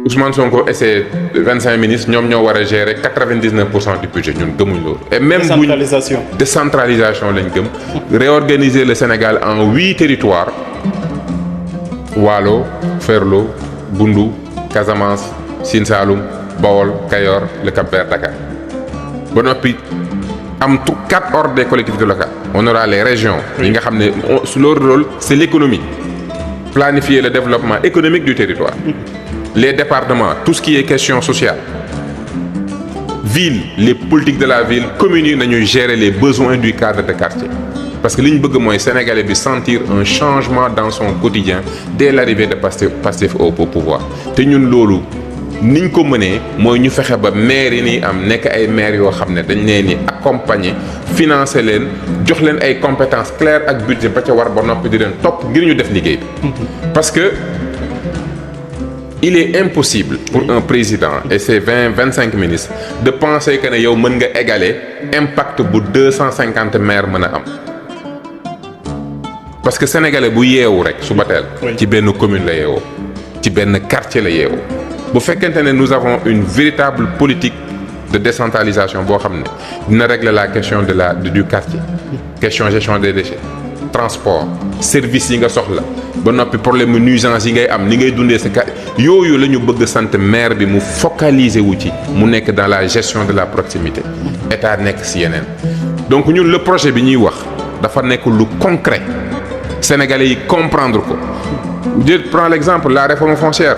Ousmane Sonko et ses 25 ministres ñoom ñoo war a gérer 99% du budget ñun gëmuñ loolu. Et même décentralisation lañ gëm. Réorganiser le Sénégal en 8 territoires Waalo Ferlo Bundu Casamance Sine Saloum Bawol Kayor le Cap-Vert Dakar ba noppi am 4 ordres des collectivités locales. On aura les régions. yi nga xam ne leur rôle c'est l'économie. Planifier le développement économique du territoire. Les départements, tout ce qui est question sociale. Ville, les politiques de la ville, communes nañuy gérer les besoins du cadre de quartier. Parce que li ñu bëgg mooy Sénégalais bi sentir un changement dans son quotidien dès l'arrivée de Pastef au pouvoir. te ñun loolu niñ ko mënee mooy ñu fexe ba maires yi nii am nekk ay maires yoo xam ne dañ leen ni accompagner financer leen jox leen ay compétences claires ak budget ba ca war ba noppi di leen topp ngir ñu def liggéey bi. Parce que il est impossible pour un président et ses 25 ministres de penser que ne yow mën nga égaler impact bu 250 maires mën a am. Parce que sénégalais bu yeewu rek suba teel ci benn commune la yeewoo ci benn quartier la yeewoo. bu fekkente ne nous avons une véritable politique de décentralisation boo xam ne dina régler la question du quartier, question gestion des déchets, transport, service yi nga soxla ba noppi problème mu nuisance yi ngay am ni ngay dundee sa yooyu la ñu bëgg sant maire bi mu focaliser wu ci mu nekk dans la gestion de la proximité état nekk si yeneen. Donc ñun le projet bi ñuy wax dafa nekk lu concret sénégalais yi comprendre ko. Je prends l'exemple la réforme foncière.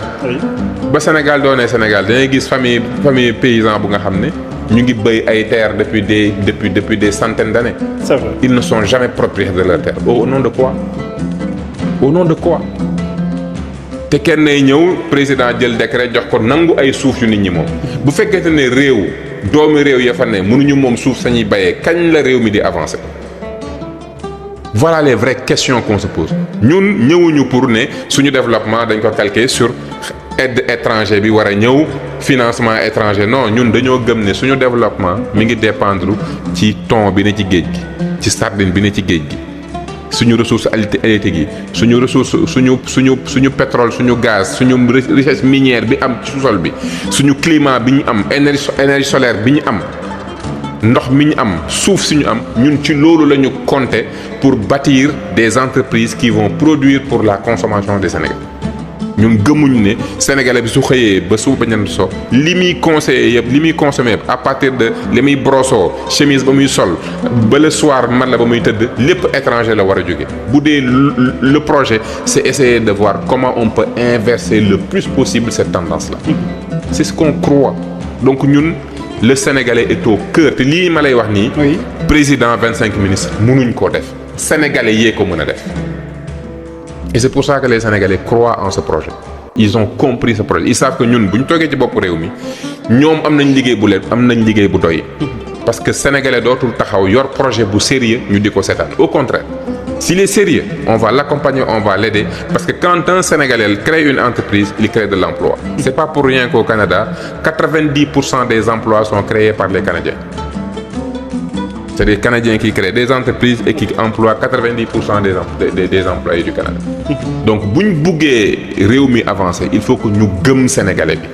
ba Sénégal doonee Sénégal dangay gis famille paysan bu nga xam ne ñu ngi béy ay terres depuis des centaines d'années. C'est vrai. Ils ne sont jamais propriétaires de leur terre. Au nom de quoi? Au nom de quoi? te kenn nay ñëw président jël décret jox ko nangu ay suuf yu nit ñi moom. bu fekkente ne réew doomi réew ya fa ne mënuñu moom suuf sañuy bayee kañ la réew mi di avancer. Voilà les vraies questions qu'on se pose. ñun ñëwuñu pour ne suñu développement dañ ko calquer sur aide étranger bi war a ñëw financement étranger non ñun dañoo gëm ne suñu développement mi ngi dépendre ci thon bi ne ci géej gi ci sardine bi ne ci géej gi suñu ressource halieutique yi suñu ressource suñu pétrole suñu gaz suñu richesse minière bi am ci sous-sol bi suñu climat bi ñu am énergie solaire bi ñu am ndox mi ñu am suuf si ñu am ñun ci loolu la ñu compter pour bâtir des entreprises qui vont produire pour la consommation des Sénégalais. ñun gëmuñ ne Sénégalais bi su xëyee ba suba ba ñeent so li muy conseillé yëpp li muy consommé yëpp à partir de li muy brosso chemise ba muy sol ba le soir man la ba muy tëdd lépp étranger la war a jóge. bu dee le projet c'est essayer de voir comment on peut inverser le plus possible cette tendance-là. C'est ce qu'on croit. Donc ñun le Sénégalais est au cœur te lii ma lay wax nii. Oui. Président 25 ministres mënuñ koo def. Sénégalais yee ko mën a def. Et c'est pour ça que les Sénégalais croient en ce projet. Ils ont compris ce projet. Ils savent que ñun bu ñu toogee ci bopp réew mi ñoom am nañ liggéey bu leen am nañ liggéey bu doy. Parce que Sénégalais dootul taxaw yor projet bu sérieux ñu di ko seetaan. Au contraire, s'il est sérieux, on va l'accompagner, on va l'aider. Parce que quand un Sénégalais crée une entreprise, il crée de l'emploi. C'est pas pour rien qu'au Canada, 90% des emplois sont créés par les Canadiens. C'est des Canadiens qui créent des entreprises et qui emploient 90% des employés du Canada. Donc, si nous voulons avancer, il faut que nous gëm Sénégalais bi.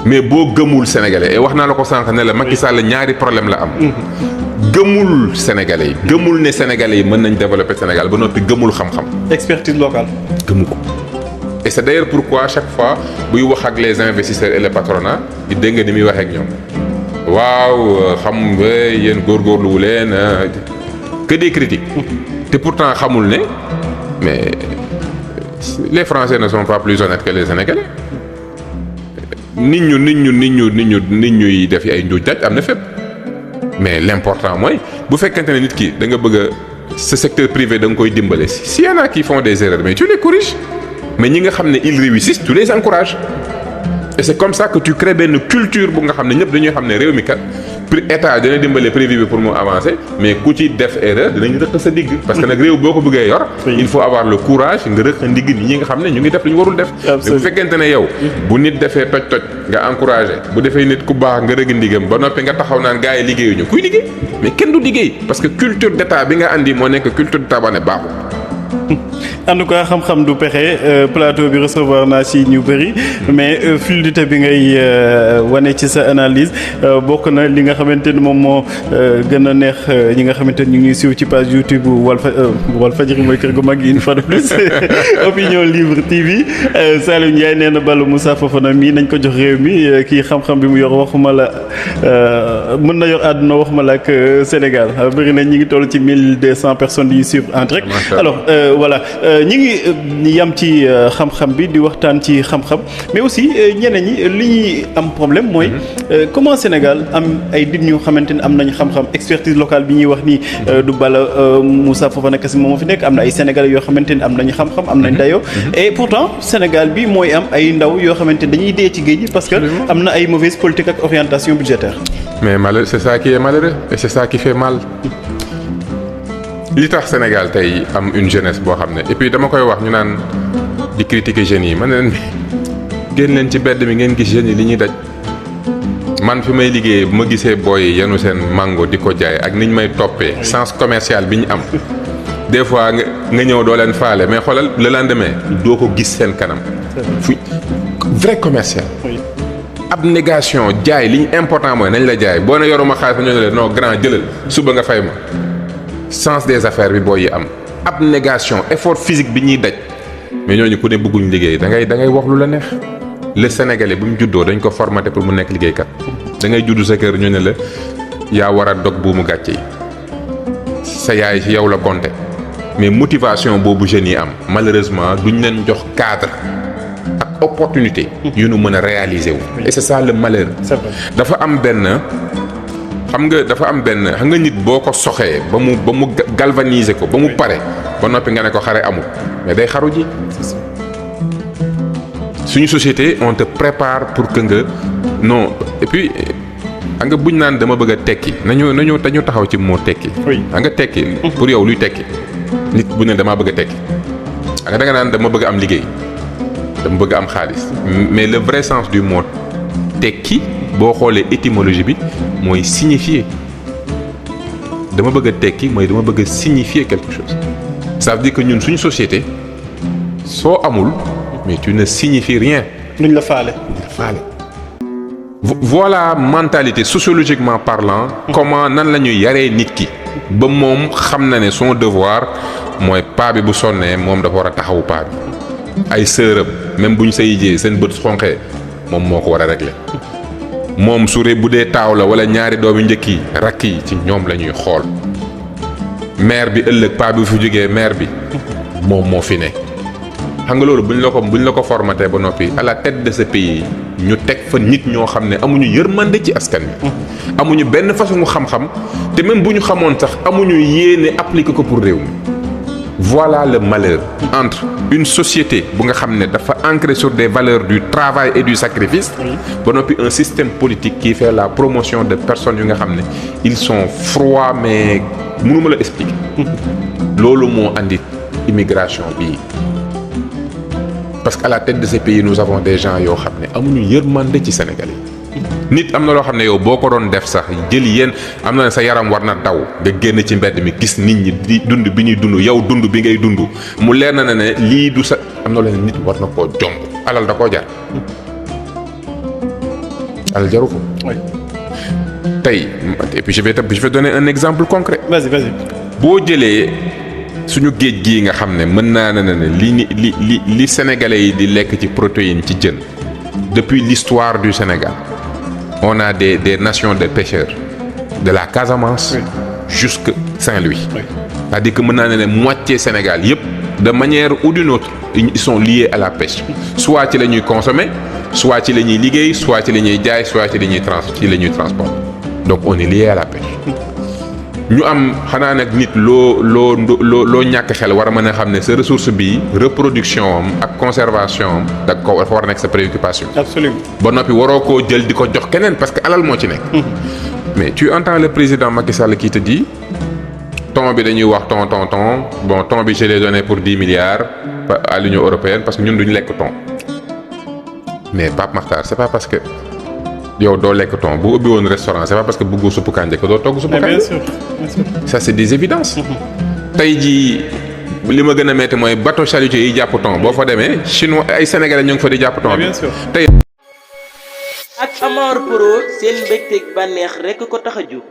Mais si gëmul Sénégalais et wax naa la ko sànq ne la Macky Sall ñaari problème la am. gëmul Sénégalais yi gëmul ne Sénégalais yi mën nañ développer Sénégal ba noppi gëmul xam-xam. Expertise locale. gëmu ko. Et c'est d'ailleurs pourquoi chaque fois buy wax ak les investisseurs et le patronat di dégg nga ni muy waxee ak ñoom. waaw xam nga yéen góorgóorlu wu leen que des critiques te pourtant xamul ne mais les Français ne sont pas plus honnêtes que les Sénégalais nit ñuy def ay njuuj njaaj am na fépp mais l'important mooy bu fekkente ne nit ki da nga bëgg ce secteur privé da nga koy dimbale s'il y en a qui font des erreurs mais tu les corriges mais ñi nga xam ne ils réussissent tu les encourages. Et c'est comme ça que tu crées benn culture bu nga xam ne ñëpp dañuy xam ne réew mi kat état dina dimbale privé bi pour mu avancer mais ku ci def erreur dinañ rëq sa digg. parce que nag réew boo ko bëggee yor. il faut avoir le courage nga rëq ndigg nit ñi nga xam ne ñu ngi def lu ñu warul def. mais bu fekkente ne yow. bu nit defee toj nga encouragé bu defee nit ku baax nga rëgg ndigam ba noppi nga taxaw naan gars yi liggéeyuñu kuy liggéey mais kenn du liggéey parce que culture d'état bi nga andi moo nekk culture d'état ba ne baaxul. en tout cas xam-xam du pexe plateau bi recevoir naa ci ñu bëri mais fluidité bi ngay wane ci sa analyse bokk na li nga xamante ni moom moo gën a neex ñi nga xamante ni ñu ngi suivre ci page YouTube Walfadjri mooy kër gu mag une fois de plus Opinion Libre TV Saliou Ndiaye nee na Balla Moussa Fofana mii nañ ko jox réew mi kii xam-xam bi mu yor waxuma la mën na yor àdduna waxuma la ak Sénégal bëri na ñi ngi toll ci 1200 personnes yi suivre en direct alors voilà ñi ngi yam ci xam-xam bi di waxtaan ci xam-xam mais aussi ñeneen ñi li ñuy am problème mooy comment Sénégal am ay nit ñu xamante ne am nañ xam-xam expertise locale bi ñuy wax ni du Balla Moussa Fofana kese moom moo fi nekk am na ay Sénégalais yoo xamante ne am nañ xam-xam am nañ dayoo et pourtant Sénégal bi mooy am ay ndaw yoo xamante ne dañuy dee ci géej gi parce que am na ay mauvaise politique ak orientation budgétaire. mais malheureux c'est ça qui est malheureux et c'est ça qui fait mal. li tax Sénégal tey am une jeunesse boo xam ne et puis dama koy wax ñu naan di critiquer jeunes yi man leen génn leen ci mbedd mi ngeen gis jeunes yi li ñuy daj man fi may liggéey bu ma gisee booy yenu seen mango di ko jaay ak niñ may toppee sens commercial bi ñu am des fois nga ñëw doo leen faale mais xoolal le lendemain doo ko gis seen kanam fu vrai commercial abnégation jaay li ñu important mooy nañ la jaay boo ne yoruma xaalis ñoo ne leen non grand jëlal suba nga fay ma sens des affaires bi booy yi am abnégation effort physique bi ñuy daj mais ñooñu ku ne bëgguñ liggéey da ngay wax lu la neex le Sénégalais bu mu juddoo dañ ko formaté pour mu nekk liggéeykat da ngay juddu sa kër ñu ne la yaa war a dog buumu gàcce yi sa yaay ci yow la compter mais motivation boobu jeunes yi am malheureusement duñ leen jox cadre ak opportunité yu nu mën a réaliser wu et c'est ça le malheur dafa am benn xam nga nit boo ko soxee ba mu galvaniser ko ba mu pare ba noppi nga ne ko xare amul mais day xaru ji suñu société on te prépare pour que nga non et puis xam nga buñ naan dama bëgg a tekki nañu taxaw ci moo tekki xam nga tekki pour yow luy tekki nit bu ne damaa bëgg a tekki xam nga da nga naan dama bëgg am liggéey dama bëgg am xaalis mais le vrai sens du mot tekki boo xoolee étymologie bi mooy signifier dama bëgg a tekki mooy dama bëgg a signifier quelque chose ça veut dire que ñun suñu société soo amul mais tu ne signifies rien. duñ la faale. voilà mentalité sociologiquement parlant. comment nan la ñuy yaree nit ki. ba moom xam na ne son devoir mooy paa bi bu sonnee moom dafa war a taxawu paa bi ay sëram même buñ say jee seen bët xonqee moom moo ko war a régler moom su bu dee taaw la wala ñaari doomi njëkk yi rakk yi ci ñoom la ñuy xool maire bi ëllëg paa bi fu jógee maire bi moom moo fi ne. xam nga loolu buñ la ko formaté ba noppi à la tête de ce pays ñu teg fa nit ñoo xam ne amuñu yërmande ci askan wi amuñu benn façon xam-xam te même bu ñu xamoon sax amuñu yéene appliquer ko pour réew mi voilà le malheur entre une société bu nga xam ne dafa ancré sur des valeurs du travail et du sacrifice ba noppi un système politique qui fait la promotion de personnes yu nga xam ne ils sont froids mais mënuma la expliquer loolu moo andi immigration bii parce qu'à la tête de ce pays nous avons des gens yoo xam ne amuñu yërmande ci Sénégal yi nit am na loo xam ne yow boo ko doon def sax jël yéen am na sa yaram war na daw nga génn ci mbedd mi gis nit ñi di dund bi ñuy dund yow dund bi ngay dund mu leer na ne lii du sa am na loo xam ne nit war na koo jomb alal da koo jar alal jaru ko tey et puis je vais donner un exemple concret. Vas-y. boo jëlee suñu géej gii nga xam ne mën naa ne li sénégalais yi di lekk ci protéines ci jën depuis l'histoire du Sénégal on a des nations de pêcheurs de la Casamance jusque Saint-Louis c'est-à-dire que mën naa ne moitié Sénégal yëpp de manière ou d'une autre ils sont liés à la pêche soit ci la ñuy consommer soit ci la ñuy liggéey soit ci la ñuy jaay soit ci la ñuy transport donc on est lié à la pêche ñu am xanaa nag nit loo ñàkk xel war a mën a xam ne sa ressource bi reproduction am ak conservation am dafa war a nekk sa préoccupation. Absolument. ba noppi waroo koo jël di ko jox keneen parce que alal moo ci nekk. mais tu entends le président Macky Sall qui te dit thon bi dañuy wax thon bon thon bi je l'ai donné pour 10 milliards à l'Union européenne parce que ñun duñu lekk thon mais Pape Makhtar c'est pas parce que. yow doo lekk thon bu ubbi woon restaurant c'est pas parce que bëggoo suppu kànja ko doo togg suppu kànja. Bien sûr. ça c'est des évidences. tey jii li ma gën a metti mooy bateau chalutier yi jàpp thon boo fa demee chinois ay sénégalais ñu ngi fa di jàpp thon bi bien sûr. tey ak Amar Pro seen mbégteeg bànneex rekk ko tax a jóg